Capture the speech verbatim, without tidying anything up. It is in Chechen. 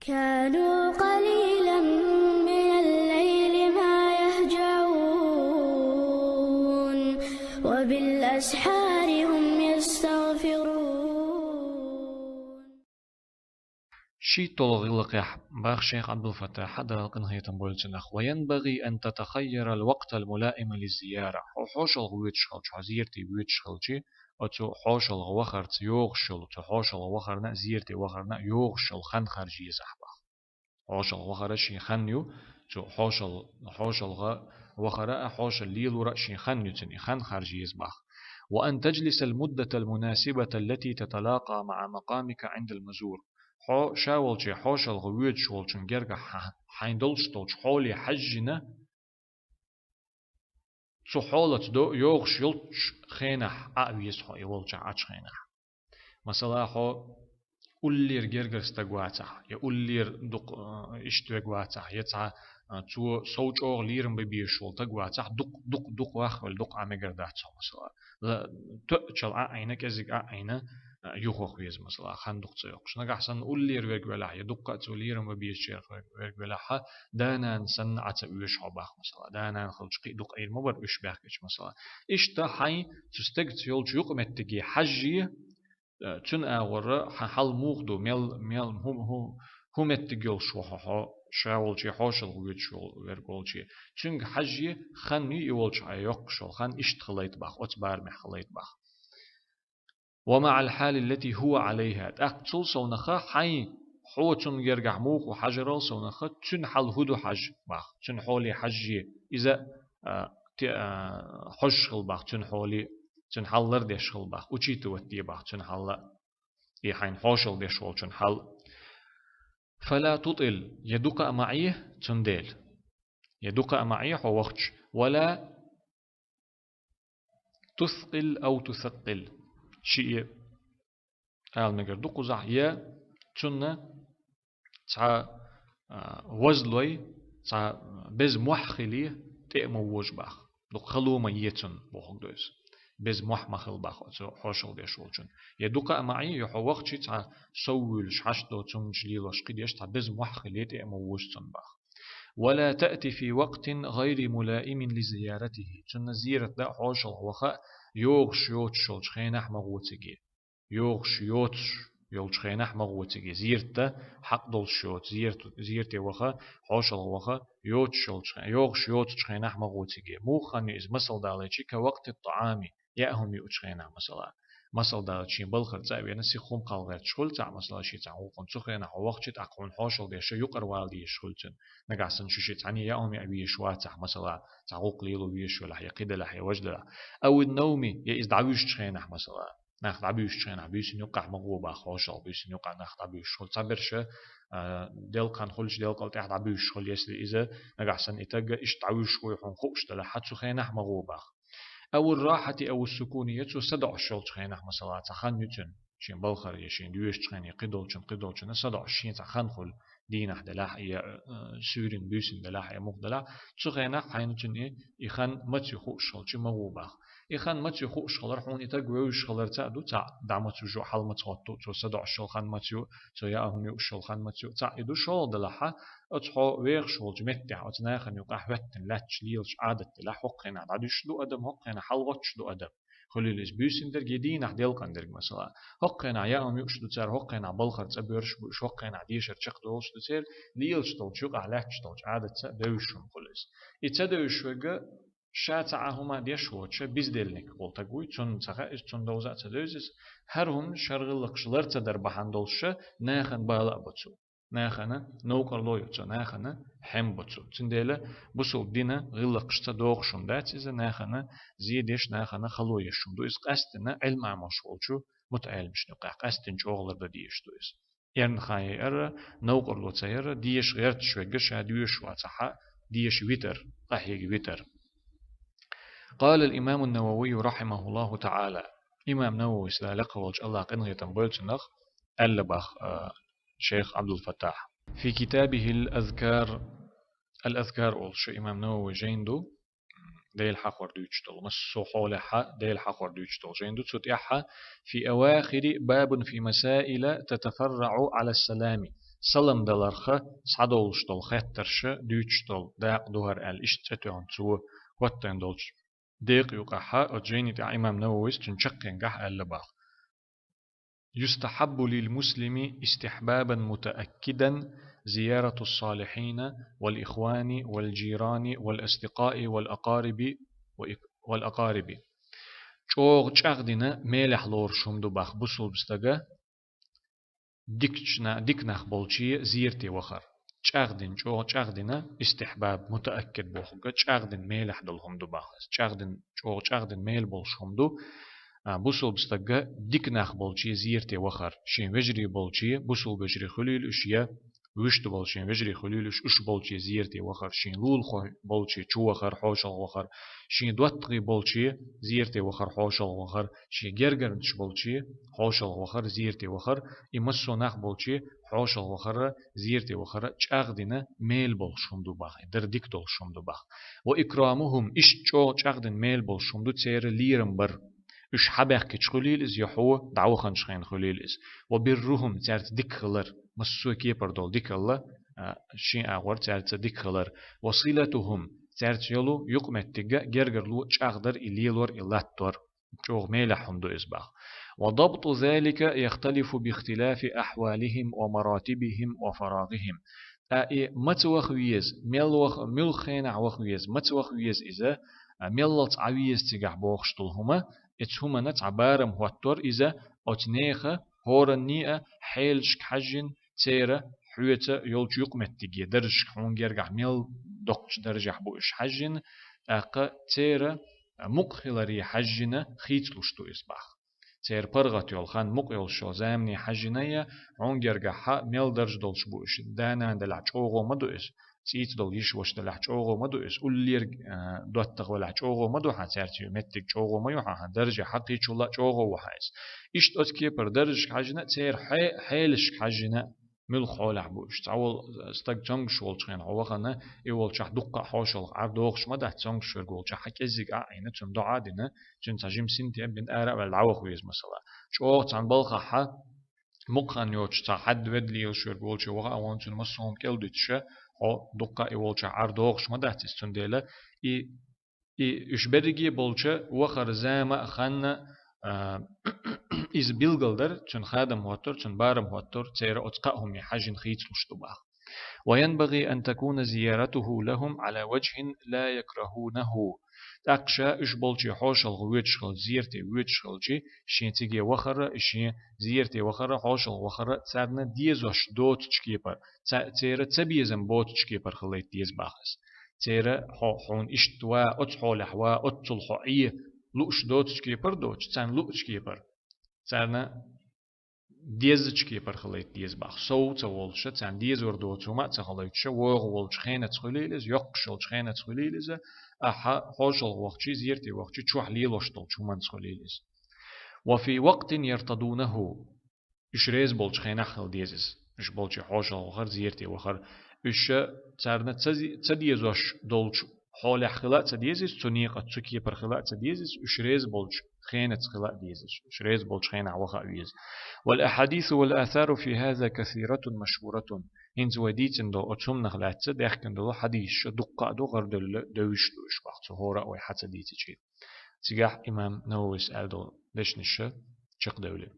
كانوا قليلا من الليل ما يهجعون وبالأسحار هم يستغفرون. ШийтталгӀа гӀиллакхехь бах шайх Ӏабдул-Фаттахьа, Дала къинхетам бойла цунах: وينبغي أن تتخير الوقت الملائم للزيارة. Хьо хьошалгӀа воьдуш хилча, хьо зерате воьдуш хилча, оцу хьошалгӀа вахарца йогӀуш йолу, цу хьошалгӀа вахарна а, зерате вахарна а йогӀуш йолу хан харжа еза ахь бах. ХьошалгӀа вахара шен хан ю, цу хьошал-, хьошалгӀа вахара а, хьошалла лелора а шен хан ю цуьнан, и хан харжа еза бах. وأن تجلس المدة المناسبة التي تتلاقى مع مقامك عند المزور. Хьо ша волчу хьошалгӀа воьдуш волчун гергахь хьа-, хьайн долуш долчу хьоле хьаьжжина, цу хьолаца до-, йогӀуш йолчу хенахь Ӏа а веза хьо и волчохь Ӏачу хенахь. Масала, хьо уллера гергара стаг вацахь, я уллера дукха, а, иштта верг вацахь, я цхьа, а, цо сов чӀогӀа лерам бан безаш волу стаг вацахь, дукха, дукха, дукха ваххавелла, дукха Ӏа мегар дац хьо, масала. Ла-, тоьачалла Ӏа а Ӏийна, кӀезиг Ӏа а Ӏийна, а, юхаваха веза, масала, хан дукха ца йоккхуш. Нагахь санна уллера верг велахь, я дуккха а цо лерам бан безачарах верг, верг велахь, да-нана санна Ӏа ца оьшу хьо бах, масала. Да-нана хилча кхин а дукха Ӏийр ма бара уьш баьхкича, масала. Иштта хьайн цу стегца йолчу юкъаметтиге хьаьжжий, э, цуьнан агӀора хьан хьал муха ду, мел, мел, хӀу-, хӀу-, хӀун меттиг йолуш ву хьо, хьо ша волчу хьошалгӀа воьдуш вол-, верг волчу. Цуьнга хьаьжжий, хан ю и волчохь Ӏа йоккхуш йолу хан иштта хилийта бах, оцу барамехь хилийта бах. ومع الحال التي هو عليها. ТӀаккха цул совнаха хьайн, хьо цунна гергахь муха ву хьажарал совнаха, цуьнан хьал хӀун ду хьажа бах, цуьнан хьоле хьаьжжий, иза, а, те-, а, хьожуш хила бах цуьнан хьоле, цуьнан хьал лардеш хила бах, учитывать де бах цуьнан хьал, и хьайна хьошалла деш волчун хьал. فلا تطل, я дукха а ма Ӏе цундела. Я дукха а ма Ӏе хьо вахча. ولا تثقل أو تثقل. Шиъ ала мегар ду кхузахь, я цунна цхьа, а, вазлой, цхьа беза мохь хилий, тӀе а ма вожа бах. Дукха хало ма е цунна, бохург ду иза. Беза мохь ма хила бах оцу хьошалла деш волчун. Я дукха а ма Ӏе, я хьо вахча цхьа сов вуьйлуш, хьашт доцу хӀуманаш лелош, кхидеш, цхьа беза мохь хилий, тӀе а ма вожа цунна бах. ولا تأت في وقت غير ملائم لزيارته. Цунна зерат дан а, хьошалгӀа ваха а йогӀуш йоцуш йолчу хенахь ма гӀо цига. ЙогӀуш йоцуш йолчу хенахь ма гӀо цига. Зерат дан хьакъ долуш йоцу. Зерат-, зерате ваха, хьошалгӀа ваха йоцуш йолчу хе-, йогӀуш йоцучу хенахь ма гӀо цига. Муха хан ю иза, масал далийча, كوقت الطعام, яа хӀума юучу хенахь, масала. Масал далийча, шен балхара цӀа а вена, сиха хӀума кхалла гӀерташ хуьлу цхьаъ, масала, шен цхьа гӀуллакхана, цу хенахь хьо вахча, тӀаккха хьуна хьошалла деш юкъара вала дезаш хуьлу цуьнан. Нагахь санна шу шиъ цхьаьна яа хӀума яа везаш вацахь, масала, цхьа гӀуллакх лело везаш велахь, я кхидолахь, я важдалахь. أو النوم, я иза дӀавуьжучу хенахь, масала. Нах дӀабуьйшучу хенахь, буьйсанна юккъехь ма гӀо бах хьошалгӀа, буьйсанна юккъехь нах дӀабуьйшуш хуьлу. Цхьаберш, а, делкъан хуьлуш, делкъал тӀаьхьа дӀабуьйшуш хуьлу, если иза нагахь санна и таг иштта дӀавуьйшуш вуй хьуна хууш делахь, цу хенахь ма гӀо бах. أو الراحة أو السكون, я цо садоӀуш йолчу хенахь, масала, цхьа хан ю цуьнан, шен балхара, я шен доьшучу хенахь, я кхидолчун, кхидолчун садоӀуш шен цхьа хан хуьлу, дийнахь делахь, я, э, суьйрина, буьйсанна делахь, я муха делахь, цу хенахь хьайна цуьнан и, и хан маца ю хууш хилча ма гӀо бах. И хан маца ю хууш хилар хьуна и таг вевзаш хиларца а ду, цхьаъ, дӀа маца вужу, хьал маца хӀотту, цо садоӀуш йолу хан маца ю, цо яа хӀума юуш йолу хан маца ю, цхьаъ и ду, шолгӀа делахь, оцу хьо вехаш волчу меттехь, оцу нахана юкъахь хӀоьттина лаьтташ лелаш Ӏадат делахь, хӀокху хенахь дӀадуьсуш ду адам, хӀокху хенахь хьалагӀоттуш ду адам. Хуьлийла иза буьйсанна дерг я дийнахь делкъан дерг, масала. ХӀокху хенахь яа хӀума юуш ду цара, хӀокху хенахь балхара цӀа боьрзуш бу уьш, хӀокху хенахь дешар чекхдолуш ду церан, лелаш долчу юкъахь лаьтташ долчу Ӏадатца а девзаш хӀума хуьлу иза. И ца девзаш верг ша цхьа а хӀума деш воцуш, бездельник волу таг вуй, цунна ца хаьа иза, цунна довза а ца девза иза, хӀара хӀуманаш, хӀара гӀиллакхаш лар ца дар бахьана долуш, нахана бала а бо цо. Нахана новкъарло а йо цо, нахана хьем бо цо. Цундела бусалба дина гӀиллакхаш ца дохуш хӀума дац иза, нахана зе деш, нахана хало еш хӀума ду иза, къаьсттина Ӏилма Ӏамош волчу мутаӀеламашна юкъахь къаьсттина чӀогӀа лардан дезаш ду иза. Эрна хан яйарра, новкъарло ца ярра, деша гӀерташ верг ша доьшуш вацахь, деша витар, къахьега витар. قال الإمام النووي رحمه الله تعالى. Имам Нававис, Дала лекха волчу АллахӀа къинхетам бойла цунах, аьлла бах, а, шайх Ӏабдул-Фаттахь. في كتابه الأذكار, Ал-Азкар олуш шу имам Навави жайна ду, Дела хьахор дуьйцуш долу, массо а хьолехь Дела хьахор дуьйцуш долу жайна ду, цу тӀехь في أواخر باب في مسائل تتفرع على السلام. салам даларха схьадолуш долу хеттарша дуьйцуш долу дакъа ду хӀара аьлла, иштта цӀе тоьхна цо хӀоттийна долчу декъа юкъахь, оцу жайни тӀехь имам Нававис цуьнан чаккхенгахь аьлла боху: يستحب للمسلم استحبابا متأكدا زيارة الصالحين والإخوان والجيران والأصدقاء والأقارب، والأقارب. ЧӀогӀа чӀагӀдина мелехь лоруш хӀума ду боху бусулба стага дикачу на-, дика нах болче зерате вахар. ЧӀагӀдина, чӀогӀа чӀагӀдина, истихьбаб, мутааккид бохург, чӀагӀдина мелехь долу хӀума ду боху иза. ЧӀагӀдина, чӀогӀа чӀагӀдина мел болуш хӀума ду. А, бусулба стага дика нах болче зерате вахар. Шен вежарий болче, бусулба вежарий хуьлийла уьш, я вуьшта болу шен вежарий хуьлийла уьш, уьш болче зерате вахар. Шен лулахой болче чу вахар, хьошалгӀа вахар. Шен доттагӀий болче зерате вахар, хьошалгӀа вахар. Шен гергарнаш болче хьошалгӀа вахар, зерате вахар. И массо а нах болче хьошалгӀа вахара, зерате вахара чӀагӀдина мел болуш хӀума ду боху, дара дика долуш хӀума ду боху. Ва икрамухум, иштта чӀогӀа чӀагӀдина мел болуш хӀума ду церан лерам бар. Уьш хьабаьхкича хуьлийла иза, я хьо дӀаваханчу хенахь хуьлийла иза. Ва биррухум, цаьрца дика хилар, массо а кепара долу дика хилла, а, шен агӀор цаьрца дика хилар. Ва силатухум, цаьрца йолу юкъаметтиг а гергарло чӀагӀдар, и лелор, и латтор. ЧӀогӀа мелехь хӀума ду иза боху. وضبط ذلك يختلف باختلاف أحوالهم ومراتبهم وفراغهم. Ткъа и маца ваха веза, мел ваха, муьлха хенахь ваха веза, маца ваха веза иза, а, меллалц Ӏан веза цигахь бохуш долу хӀума, оцу хӀуманна цхьа барам хӀоттор иза, оцу нехан хӀораннан а хьелашка хьаьжжина, церан хьоьца йолчу юкъаметтиге, даржашка, хьуна гергахь мел доккхачу даржехь бу уьш хьаьжжина, тӀаккха церан мукъа хиларе хьаьжжина хийцалуш ду иза боху. Церан паргӀат йолу хан, мукъа йолуш йолу замане хьаьжжина, я хьуна гергахь мел даржа долуш бу уьш. Да-нана далахь чӀогӀа ма ду иза, цӀийца долу йиша-ваша далахь чӀогӀа ма ду иза, уллера, а, доттагӀа валахь чӀогӀа ма ду хьан, цаьрца ю меттиг чӀогӀа ма ю хьан, хьан даржехь кхечул а чӀогӀа ву хьан иза. Иштта оцу кепара даржашка хьаьжжина, церан хье-, хьелашка хьаьжжина, муьлха хьолехь бу уьш. Цхьа волу стаг цомгуш волчу хенахь хьо вахана, и волчохь дуккха а хьошалгӀа Ӏар дохуш ма дац, цомгуш верг волчохь хьан кӀеззиг а Ӏийна, цунна доӀа а дина, цуьнан цхьа жима синтем бина, ара а ваьлла дӀаваха веза, масала. ЧӀогӀа цхьана балхахь мукъа хан йоцуш, цхьа хьадда ведда лелаш верг волчу ваха а вон, цуьнан массо а хӀума кӀел дуьтуша, хьо дуккха а и волчохь Ӏар дохуш ма дац иза, цундела и И уьш берриге болча вахара зама а, ханна а, иза билгалдар, цуьнан хадам хӀоттор, цуьнан барам хӀоттор, церан оцу кхаа хӀумане хьаьжжина хийцалуш ду боху. وينبغي أن تكون زيارته لهم على وجه لا يكرهونه. ТӀаккха ша уьш болче хьошалгӀа воьдуш хилча, зерате воьдуш хилча, шен циге вахара, шен зерате вахара, хьошалгӀа вахара, царна дезош доцучу кепара, ца-, церан цабезам боцучу кепара хилийта деза боху иза. Церан хьо-, хьуна иштта ва, оцу хьолехь ва, оццул хьо Ӏе лууш доцучу кепара доцуш, царна луучу кепара, царна дезачу кепара хилийта деза боху. Сов ца волуша, царна дезор доцу хӀума а ца хилийтуша, вогӀу волчу хенаца хуьлийла иза, йоккхуш йолчу хенаца хуьлийла иза, ахьа хьошалгӀа вахчи, зерате вахчи, чохь лелош долчу хӀуманца хуьлийла иза. وفي وقت يرتضونه. Уьш реза болчу хенахь хила деза иза. Уьш болче хьошалгӀа вахар, зерате вахар. Уьш царна ца зи-, ца дезош долчу хьолехь хила а ца деза иза, цу некъа, цу кепара хила а ца деза иза, уьш реза болчу хенаца хила а деза иза. Уьш реза болчу хенахь ваха а веза. والأحاديث والآثار في هذا كثيرة مشهورة. ХӀинца вай дийцина долу оцу хӀуманах лаьцна даьхкина долу хьадисаш дуккха а ду, гӀарадевлла девзаш ду уьш боху, цу хӀора а вай хьа ца дийцича. Цигахь имам Нававис аьлла долу дешнаш чекхдевлира.